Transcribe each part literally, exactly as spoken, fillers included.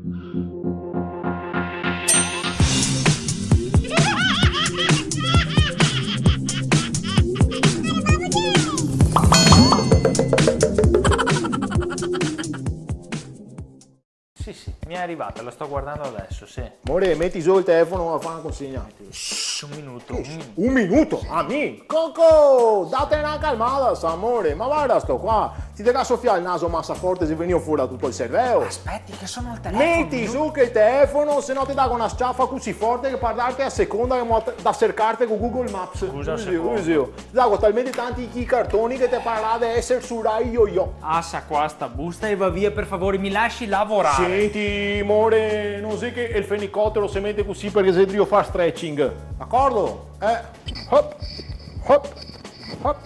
Sì, sì, mi è arrivata, la sto guardando adesso, sì. More, meti zo el telefono a far na consegna. Shh, un minuto, un minuto. Un minuto? A mi? Coco, date na calmada, sa, more. Ma varda sto qua. Ti te ga sofià el naso masa forte, xe vegnù fora tuto el serveo. Aspeti che sono al telefono. Meti zo che el telefono, se no te dago na sciafa cusì forte che par darte a seconda che mo da sercarte co Google Maps. Scusa un secondo. Cusì, cusì. Te dago talmente tanti chi cartoni che te pararà de eser su Rai Yo-Yo. Asa qua sta busta e va via, per favore, mi lasci lavorare. Senti, more, no xe che el fenicotero se mete cusì parché xe drio far stretching, d'acordo? Eh, hop, hop, hop.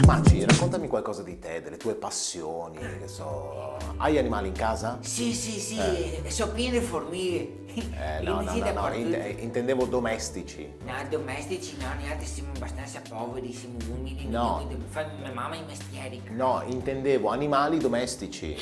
Maci, raccontami qualcosa di te, delle tue passioni, che so. Hai animali in casa? Sì, sì, sì, eh, so pien de formighe. Eh, no, no, no, no, int-, eh, intendevo domestici. No, domestici no, nialtri semo abastansa poveri, semo umili, no, no, fa me mama i mestieri. No, intendevo animali domestici.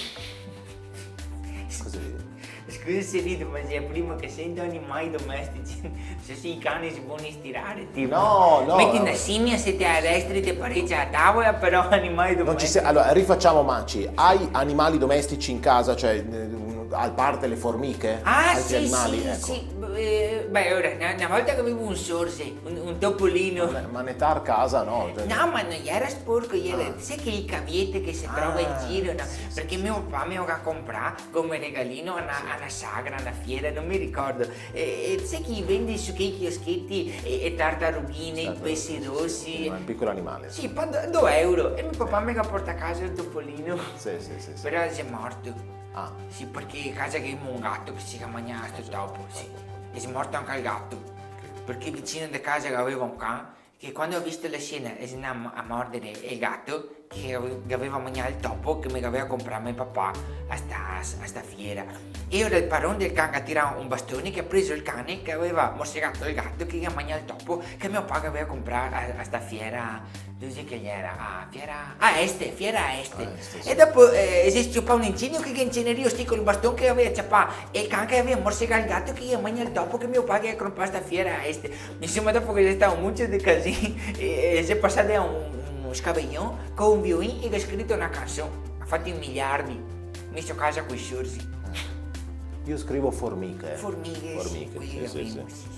Cosa ridi? Scusa se rido, ma xe la prima che sento animali domestici. Se sì, i cani xe boni a stirare, tipo. No, no, no. Meti na simia, se te arresti, te paregia la tavola, però animali domestici. Non ci se-, allora, rifacciamo, Maci. Hai animali domestici in casa, cioè, eh, un-, a parte le formiche? Ah, altri animali, sì, ecco. Sì. Eh, beh, ora, na, na volta gavevo un sorze, un, un topolino. Ma ne-, ma netar casa, no? Cioè... No, ma no iera sporco, iera, ah, sa che i caviete che se trova in giro, no? Ah, sì, sì, sì. Parché me papà me lo ga comprà come regalino a na, sì, a na sagra, a na fiera, no me ricordo. E, e sa che i vende su chei chioscheti e, e tartarughine, sì, sì, sì, sì, pesi rosi. Un piccolo animale. Sì, po do-, do euro. E me papà me ga portà casa el topolino. Sì, sì, sì, sì. Però xe morto. Ah. Sì, parché casa gavemo un gato che se ga magnà sto topo, sì. E xe morto anca el gato. Ok. Parché vicino de casa gaveva un can che quando ga visto la scena xe ndà a mordere el gato che gave-, gaveva magnà el topo che me gaveva comprà me papà a sta, a sta fiera. E ora el paron del can ga tirà un bastone che ga preso el cane che gaveva morsegà el gato che ga magnà el topo che me papà gaveva comprà a, a sta fiera. Dove xe che iera? Ah, fiera, a Este, fiera a Este. A Este, sì. E dopo, eh, xe s-ciopà un incendio che ga incenerìo sti col baston che gaveva ciapà el can che gaveva morsegà el gato che ga magnà el topo che me papà ga crompà sta fiera a Este. Insoma, dopo che xe stà un monte de casin, eh, eh, xe pasà de un, un scavejon co un violin e ga scrito na canson. Ga fato i miliardi. Meso casa coi sorzi. Eh. Io scrivo formiche. Formiche, sì, formiche, sì, sì, sì.